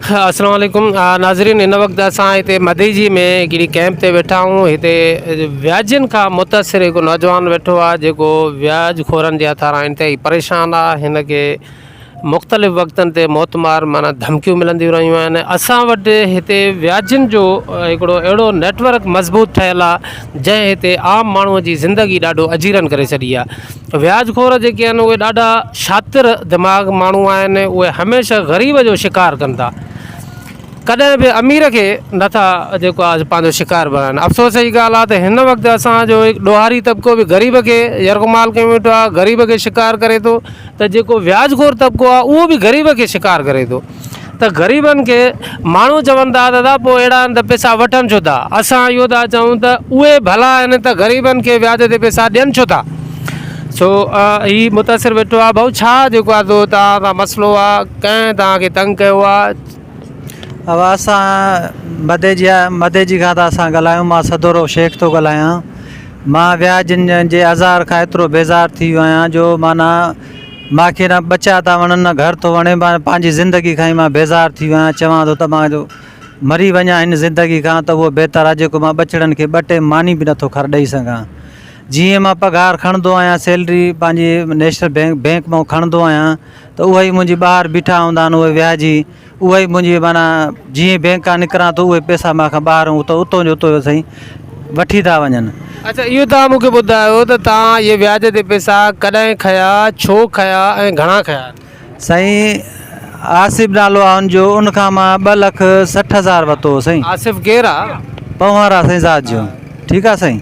السلام عليڪم ناظرين هن وقت اسان هتي مديجي ۾ هڪڙي ڪيمپ تي ويٺا آهيون هتي وياجين کان متاثر هڪ نوجوان ويٺو آهي جيڪو وياج خورن جي هٿاران انتهائي پريشان آهي هن کي مختلف وقتن تي موتمار معنيٰ ڌمڪيون ملنديون رهيون آهن اسان وٽ هتي وياجين جو هڪڙو اهڙو نيٽورڪ مضبوط ٺهيل آهي جنهن هتي عام ماڻهو جي زندگي ڏاڍو اجيرن ڪري ڇڏي آهي وياج خور جيڪي آهن اهي ڏاڍا شاطر دماغ ماڻهو آهن اهي هميشه غريب جو شڪار ڪن ٿا ڪڏهن به امير کي نٿا جيڪو آهي پنهنجو شڪار بڻائن افسوس جي ڳالهه آهي ته هن وقت اسانجو هڪ ڏوهاري طبقو به غريب کي يرغمال ڪيو ويٺو آهي غريب کي شڪار ڪري ٿو ته جيڪو وياج خور طبقو آهي اهو به غريب کي شڪار ڪري ٿو ته غريبن کي ماڻهو چون ٿا دادا پوء اهڙا آهن ته پئسا وٺن ڇو ٿا؟ اسان اهو ٿا چئون ته اهي ڀلا آهن ته غريبن کي وياج تي پئسا ڏين ڇو ٿا؟ سو هي متاثر ويٺو آهي ڀائو ڇا جيڪو آهي سو توهان سان مسئلو آهي ڪنهن توهان کي تنگ ڪيو آهي؟ اوا اسان مديجي مديجي کان ٿا اسان ڳالهايون مان سدورو شيخ ٿو ڳالهايان مان وياجن جي آزار کان ايترو بيزار ٿي ويو آهيان جو معنيٰ مان کي نه ٻچا ٿا وڻن نه گهر ٿو وڻي مان پنهنجي زندگي کان ئي مان بيزار ٿي ويو آهيان چوان ٿو ته مان جو مري وڃان هن زندگي کان ته اهو بهتر آهي جيڪو مان ٻچڙن کي ٻه ٽيم ماني به نٿو کر ڏئي سگهان جيئن مان پگهار کڻندو آهيان سيلري پنهنجي نيشنل بينڪ بينڪ مان کڻندو آهيان ته اها ئي منهنجي ٻاهر بيٺا هوندا آهن اهي وياجي اها ئي منهنجي معنيٰ جيئن بينڪ کان نڪران ٿو اهي پئسا مان کان ٻاهر اتو اتو جو اتو سائين وٺي ٿا وڃن. اڇا اهو توهان مون کي ٻڌايو ته توهان اهي وياج تي پئسا ڪڏهن کنيا، ڇو کنيا ۽ گهڻا کنيا؟ سائين آصف نالو آ ان جو ان کان مان ٻه لک 60 هزار ورتو هو سائين. آصف ڪير آ؟ پنهوار آ سائين ذات جو ٺيڪ آ سائين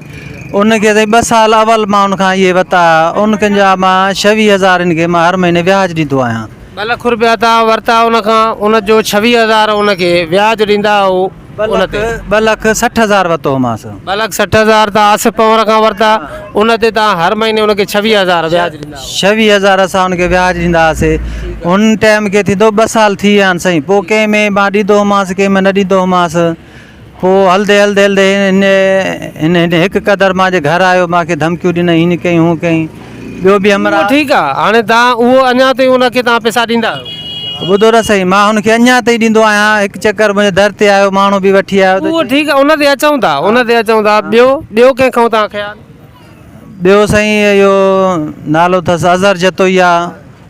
ان کي سائين ٻه سال اول مان ان کان اهي ورتا ان کان جا مان ڇويهه هزار ان کي مان هر مهيني وياج ڏيندو آهيان. ٻه لک روپيا توهان ورتا ان کان ان جو ڇويهه هزار ان کي وياج ڏيندا هئو ان تي. ٻه لک 60 هزار ورتو هومانس. ٻه لک 60 هزار توهان آصف پنهور کان ورتا ان تي توهان هر مهيني ان کي ڇويهه هزار وياج ڏيندا هئو. ڇويهه هزار اسان ان کي وياج ڏيندا هئاسي. ان ٽائيم کي ٿيندو ٻه سال ٿي ويا آهن سائين پوء ڪنهن ۾ مان ڏيندو هومانس ڪنهن ۾ نه ڏيندو هومانس. پوء هلندي هلندي هلندي هن هن هن هڪ قدر مان جي گهر آيو مان کي ڌمڪيون ڏنائين هين ڪيائين هون ڪيائين ٻيو به همراهه. اهو ٺيڪ آ هاڻي تان اهو اڃا تائين ان کي تان پئسا ڏيندا آهيو. ٻڌو نه سائين مان هن کي اڃا تائين ڏيندو آهيان هڪ چڪر منهنجي در تي آيو ماڻهو به وٺي آيو ته. اهو ٺيڪ آ ان تي اچون ٿا ان تي اچون ٿا ٻيو ٻيو ڪنهن کان تان کنيا. ٻيو سائين اهو نالو اٿس اظهر جتوئي آ.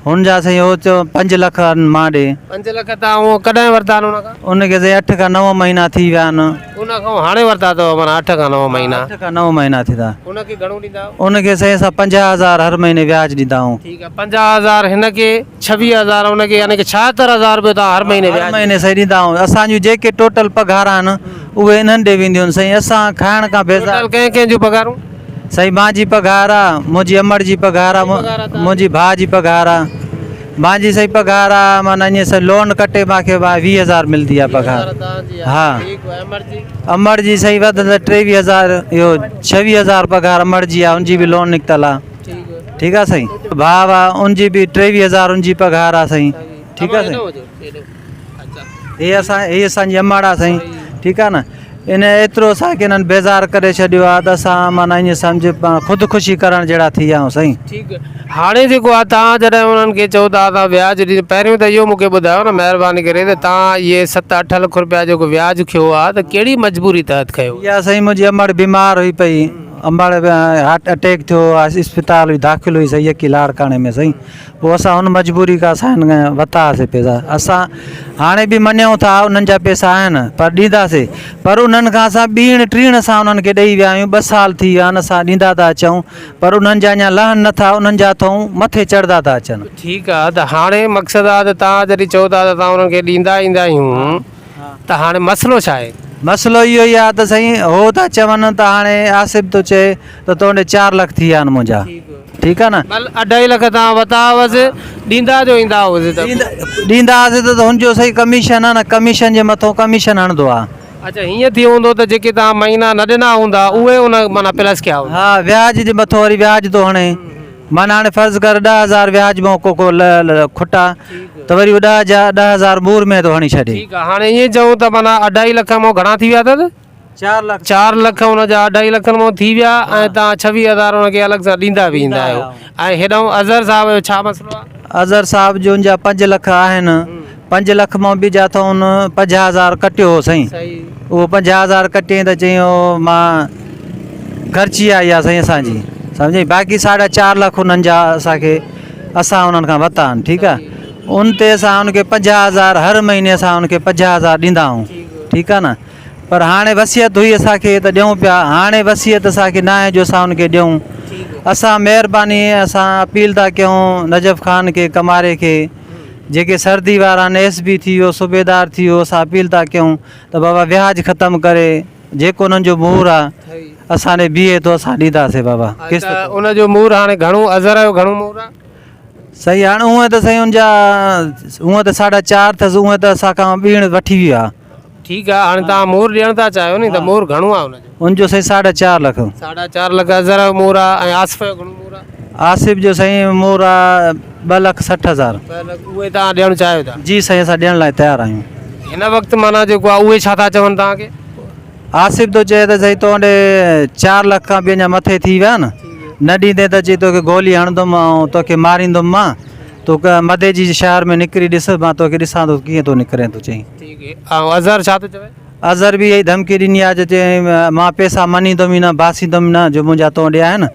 هن جا سائين هو چيو پنج لک آهن مان ڏي. پنج لک تان اهو ڪڏهن ورتا آهن ان کان؟ ان کي سائين اٺ کان نو مهينا ٿي ويا آهن. ان کان هاڻي ورتا اٿو معنيٰ اٺ کان نو مهينا. اٺ کان نو مهينا ٿي ويا. ان کي گهڻو ڏيندا آهيو؟ ان کي سائين اسان 50 هزار هر مهيني وياج ڏيندا آهيون. ٺيڪ آهي 50 هزار هن کي 26 هزار ان کي يعني ڪي 76 هزار روپيو تان هر مهيني وياج هر مهيني سائين ڏيندا آهيون. اسان جون جيڪي ٽوٽل پگهار آهن اهي انهن ڏي وينديون آهن سائين اسان کائڻ کان بيزار. ٽوٽل ڪنهن ڪنهن جون پگهارون؟ سائين مانجي پگهار آ، منهنجي امڙ جي پگهار آ، منهنجي ڀاء جي پگهار آ، مانجي سائين پگهار آ معنيٰ ائين سائين لون ڪٽي مانکي 20 هزار ملدي آ پگهار ها امڙ جي سائين وڌ ته 23 هزار اهو 26 هزار پگهار امڙ جي آ ان جي به لون نڪتل آ ٺيڪ آ سائين ڀاء آ ان جي به 23 هزار ان جي پگهار آ سائين ٺيڪ آ سائين هي اسان هي اسان جي امڙ آ سائين ٺيڪ آ نه ان ايترو اسان کي انهن بيزار ڪري ڇڏيو آ ته اسان معنيٰ ائين سمجهه پاڻ خود ڪشي ڪرڻ جهڙا ٿي ويا آهيون سائين. ٺيڪ هاڻي جيڪو آ توهان جڏهن انهن کي چئو ٿا ته وياج ڏي پهريون ته اهو مون کي ٻڌايو نه مهرباني ڪري ته توهان اهي ست اٺ لک روپيا جيڪو وياج کنيو آ ته ڪهڙي مجبوري تحت کنيو. اها سائين منهنجي امڙ بيمار هئي پئي امڙ هارٽ اٽيڪ ٿيو اسپتال هئي داخل هئي سائين يڪي لاڙڪاڻي ۾ سائين پوء اسان ان مجبوري کان اسان هن کان ورتا هئاسي پئسا اسان هاڻي به مڃون ٿا انهن جا پئسا آهن پر ڏينداسي پر انهن کان اسان ٻيڻ ٽيڻ اسان انهن کي ڏئي ويا آهيون ٻه سال ٿي ويا آهن اسان ڏيندا ٿا اچون پر انهن جا اڃا لهن نٿا انهن جا اٿئون مٿي چڙهندا ٿا اچن. ٺيڪ آ ته هاڻي مقصد آ ته توهان جڏهن چئو ٿا ته اسان انهن کي ڏيندا ايندا آهيون ته هاڻي مسئلو ڇا آهي؟ مسئلو اهو ئي آ ته سائين هو ٿا چون ته هاڻي آصف ٿو چئي ته تو ڏي چار لک ٿي ويا آهن منهنجا ٺيڪ آ نه. ڀل اڍائي لک تان وتا هئس ڏيندا جو ايندا هئس ته. ڏيندا هئس ته هن جو سائين ڪميشن آ نه ڪميشن جي مٿو ڪميشن هڻندو آ. اڇا هيئن ٿيو هوندو ته جيڪي تان مهينا نه ڏنا هوندا اهي ان معنيٰ پلس ڪيا هوندا. ها وياج جي مٿو وري وياج ٿو هڻي معنيٰ هاڻي فرض ڪر 10,000 وياج مان ڪو ڪو کٽا ته وري اهو 10,000 مور ۾ ٿو هڻي ڇڏي. ٺيڪ آ هاڻي ائين چئون ته معنيٰ اڍائي لک مان گهڻا ٿي ويا اٿس؟ چار لک. چار لک ان جا اڍائي لکن مان ٿي ويا ۽ توهان ڇويهه هزار ان کي الڳ سان ڏيندا به ايندا آهيو ۽ هيڏانهن اظهر صاحب جو ڇا مسئلو آهي؟ اظهر صاحب جو ان جا پنج لک آهن پنج لک مان به جاٿئون 50 هزار ڪٽيو هو سائين. اهو 50 هزار ڪٽيائين ته چيائين او مان خرچي آئي آ سائين اسان جي سمجهي باقي ساڍا چار لک انهن جا اسان کي اسان انهن کان ورتا آهن ٺيڪ آ ان تي اسان ان کي 50 هزار هر مهيني اسان ان کي 50 هزار ڏيندا آهيون ٺيڪ آ نه پر هاڻي وصيت هئي اسان کي ته ڏيون پيا هاڻي وصيت اسان کي ناهي جو اسان ان کي ڏيون اسان مهرباني اسان اپيل ٿا ڪيون نجف خان کي ڪماري کي جيڪي سردي وارا آهن ايس بي ٿي ويو صوبيدار ٿي ويو اسان اپيل ٿا ڪيون ته بابا وياج ختم ڪري جيڪو انهن جو مور آ اسان ڏي بيهي ٿو اسان ڏينداسي بابا قسط ان جو مور هاڻي گهڻو اظهر جو گهڻو مور آ. سائين هاڻي هونئن ته سائين ان جا هونئن ته ساڍا چار اٿس هونئن ته اسان کان ٻيڻ وٺي ويو آ. ٺيڪ آ هاڻي توهان مور ڏيڻ ٿا چاهيو ني ته مور گهڻو آ ان جو؟ ان جو سائين ساڍا چار لک. ساڍا چار لک اظهر جو مور آ ۽ آصف جو گهڻو مور آ؟ آصف جو سائين مور آ ٻه لک 60 هزار. 2 لک اهي توهان ڏيڻ چاهيو ٿا؟ جي سائين اسان ڏيڻ لاء تيار آهيون. هن وقت معنيٰ جيڪو آ اهي ڇا ٿا چون توهان کي؟ آصف ٿو چئي ته سائين تو ڏي 4 لک کان به اڃا مٿي ٿي ويا آهن نه ڏيندين ته چئي توکي گولي هڻندم ۽ توکي ماريندم مان تون مديجي جي شهر ۾ نڪري ڏس مان توکي ڏسان ٿو ڪيئن ٿو نڪرين ٿو چئين. ٺيڪ ۽ اظهر ڇا ٿو چوي؟ اظهر به اها ئي ڌمڪي ڏني آهي جو چئين مان پئسا مڃيندم ئي نه باسيندم ئي نه جو منهنجا تو ڏي آهن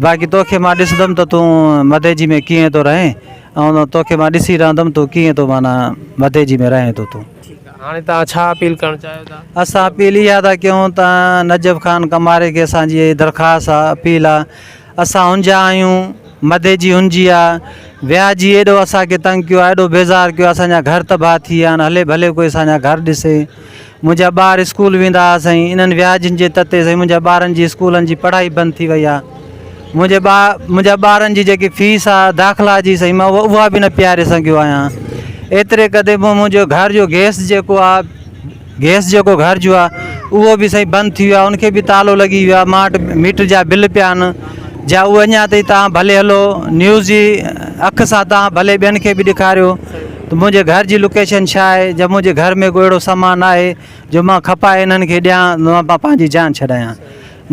باقي توکي مان ڏسندم ته تون مديجي ۾ ڪيئن ٿو رهين ۽ توکي مان ڏسي رهندم تون ڪيئن ٿو معنيٰ مديجي ۾ رهين ٿو تون. ٺيڪ آهي هاڻي توهان ڇا اپيل ڪرڻ چاهيو ٿا؟ اسان اپيل اها ٿا ڪيون ته نجف خان ڪماري کي اسان جي درخواست آهي اپيل آهي اسان هن جا آهيون، مدي جي هن جي آ، وياجي ايڏو اسان کي تنگ ڪيو آ، ايڏو بيزار ڪيو آ، اسان جا گهر تباهه ٿي ويا آهن، هلي ڀلي ڪوئي اسان جا گهر ڏسي. منهنجا ٻار اسڪول ويندا ها سائين، انهن وياجين جي تتي سائين منهنجا ٻارن جي اسڪولن جي پڙهائي بند ٿي وئي آ. منهنجي ٻا منهنجا ٻارن جي جيڪي فيس آ داخلا جي سائين مان اها به نه پياري سگهيو آهيان. ايتري قدر منهنجو گهر جو گئس جيڪو آ، گئس جيڪو گهر جو آ اهو به سائين بند ٿي ويو آ ان کي به تالو لڳي ويو آ مان وٽ ميٽر جا بل پيا آهن جا اهي اڃا تائين تان ڀلي هلو نيوز جي اک سان تان ڀلي ٻين کي به ڏيکاريو ته منهنجي گهر جي لوڪيشن ڇا آهي جا منهنجي گهر ۾ ڪو اهڙو سامان آهي جو مان کپائي انهن کي ڏيان مان پنهنجي جان ڇڏايان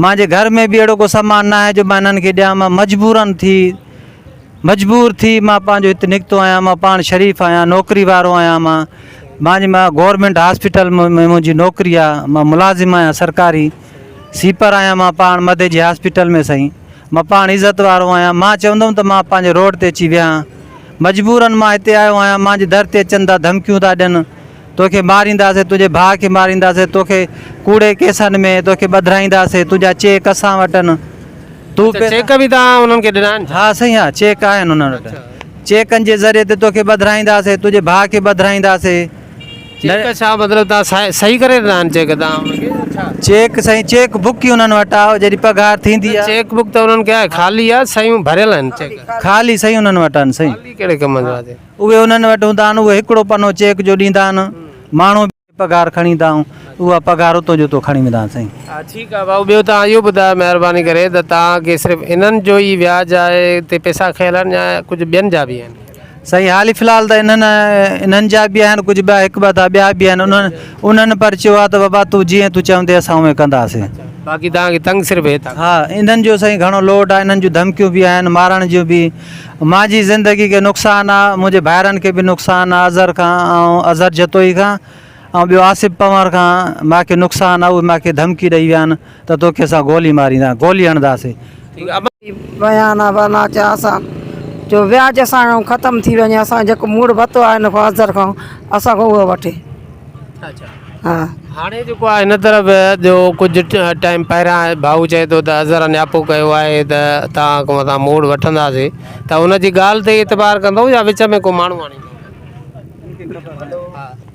مانجي گهر ۾ به اهڙو ڪو سامان نه آهي جو مان انهن کي ڏيان مان مجبورن ٿي مجبور ٿي مان پنهنجو هت نڪتو آهيان مان پاڻ شريف آهيان نوڪري وارو آهيان مان مان جي مان گورنمينٽ هاسپيٽل ۾ منهنجي نوڪري آهي مان ملازم آهيان سرڪاري سيپر آهيان مان پاڻ مدي جي هاسپيٽل ۾ سائين مان پاڻ عزت وارو آهيان مان چوندم ته مان پنهنجي روڊ تي اچي ويهان مجبورن مان هتي آيو آهيان مانجي در تي اچن ٿا ڌمڪيون ٿا ڏين توکي مارينداسين تنهنجي ڀاء کي مارينداسين توکي ڪوڙي ڪيسن ۾ توکي ٻڌرائينداسين تنهنجا چيڪ اسان وٽن تون اچا چيڪ به توهان انهن کي ڏنا آهن ڇا؟ ها سائين ها چيڪ آهن انهن وٽ چيڪن جي ذريعي تي توکي ٻڌرائينداسين تنهنجي ڀاء کي ٻڌرائينداسين. چيڪ ڇا مطلب توهان صحيح ڪري ڏنا آهن چيڪ توهان انهن کي يا ڇا؟ چيڪ سائين چيڪ بڪ ئي انهن وٽ آهي جڏهن پگهار ٿيندي آهي. چيڪ بڪ ته انهن کي آهي خالي آهي صحيحون ڀريل آهن چيڪ. خالي صحيح انهن وٽ آهن سائين. خالي ڪهڙي ڪم جو آهي. اهي انهن وٽ هوندا آهن اهي هڪڙو پنو چيڪ جو ڏيندا آهن ماڻهو. پگهار کڻي ايندا آهيون اها پگهار اتو جو اتو کڻي ويندا آهن سائين. ها ٺيڪ آهي ڀائو ٻيو توهان اهو ٻڌايو مهرباني ڪري ته توهان کي صرف انهن جو ئي وياج آهي تي پئسا کنيل آهن يا ڪجهه ٻين جا به آهن. سائين حالي في الحال ته انهن انهن جا به آهن ڪجهه ٻيا هڪ ٻه ته ٻيا به آهن انهن انهن پر چيو آهي ته بابا تون جيئن تون چوندين اسان اونئين ڪنداسين. باقي توهان کي تنگ صرف هي ٿا ڪن. ها انهن جو سائين گهڻو لوڊ آهي انهن جون ڌمڪيون به آهن مارڻ جون به مانجي زندگي کي نقصان آ منهنجي ڀائرن کي به نقصان آ اظهر کان ۽ اظهر جتوئي کان ۽ ٻيو آصف پنهور کان ماکي نقصان آ اهي ماکي ڌمڪي ڏئي ويا آهن ته توکي اسان گولي ماريندا گولي هڻنداسي. بيان آ ورنا چا اسان جو وياج اسان جو ختم ٿي وڃي اسان جيڪو موڙ ڀتو آ هن کان اظهر کان اسان کان اهو وٺي. اڇا هاڻي جيڪو آهي هن طرف جو ڪجهه ٽائيم پهريان ڀائو چئي ٿو ته اظهر نياپو ڪيو آهي ته توهان کان اسان موڙ وٺنداسين ته ان جي ڳالهه تي اعتبار ڪندو يا وچ ۾ ڪو ماڻهو آڻيندو؟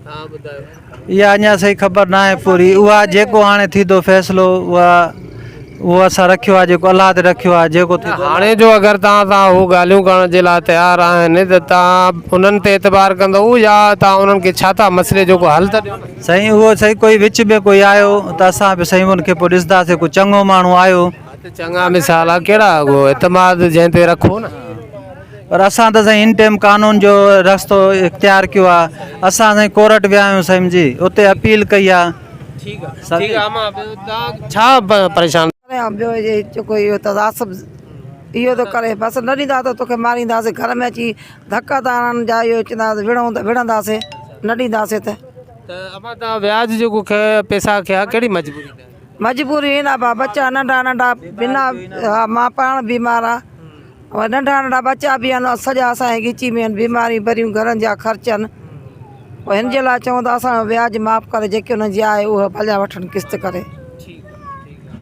توهان ٻڌايو. اها اڃا صحيح خبر ناهي پوري اها جيڪو هاڻي ٿيندو فيصلو اها اهو اسان رکيو آهي جيڪو الله تي رکيو آهي جيڪو ٿيندو هاڻي جو اگر توهان سان هو ڳالهيون ڪرڻ جي لاء تيار آهن ته توهان انهن تي اعتبار ڪندؤ يا توهان انهن کي ڇا ٿا مسئلي جو ڪو حل ته ڏيو نه. سائين اهو سائين ڪوئي وچ ۾ ڪوئي آيو ته اسان به سائين ان کي پوء ڏسنداسين ڪو چڱو ماڻهو آيو. ها ته چڱا مثال آ ڪهڙا اهو اعتماد جنهن تي رکو نه. پر اسان ته سائين هن ٽيم قانون جو رستو اختيار ڪيو آ اسان سائين ڪورٽ ويا آهيون سائين جي اتي اپيل ڪئي آ. ٺيڪ آ ٺيڪ آ امان ٻيو توهان ڇا پريشان. ڪريان ٻيو هي جيڪو اهو ته آصف اهو ٿو ڪري بس نه ڏيندا ته توکي مارينداسين گهر ۾ اچي ڌڪا ٿا هڻن جا اهو چوندا وڙهون ته وڙهنداسين. نه ڏينداسين ته. ته امان توهان وياج جيڪو پئسا کنيا ڪهڙي مجبوري تي؟ مجبوري هن ابا ٻچا ننڍا ننڍا بنا ها مان پاڻ بيمار آ وري ننڍا ننڍا ٻچا به آهن سڄا اسان جي ڳچي ۾ آهن بيماريون ڀريون گهرن جا خرچ آهن پوء هن جي لاء چون ته اسان جو وياج معاف ڪري جيڪي انهن جي آهي اها ڀليا وٺن قسط ڪري.